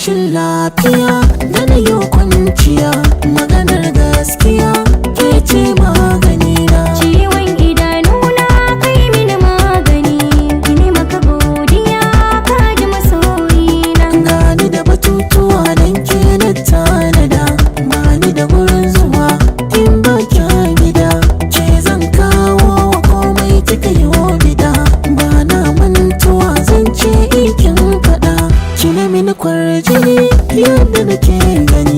Rashin lafiya da na yi kwanciya, maganar gaskiya ke ce magani na. Ciwon idanuna kai mini magani, ini maka godiya ka ji masoyina. Gani da batutuwa don ke na tanada, bani da gurin zuwa in ba kya gida. Ke zan kawo wa komai kika yi wa bida, ba na mantuwa zan ce in kin faɗa. Kina mini kwarjini yadda nake gani.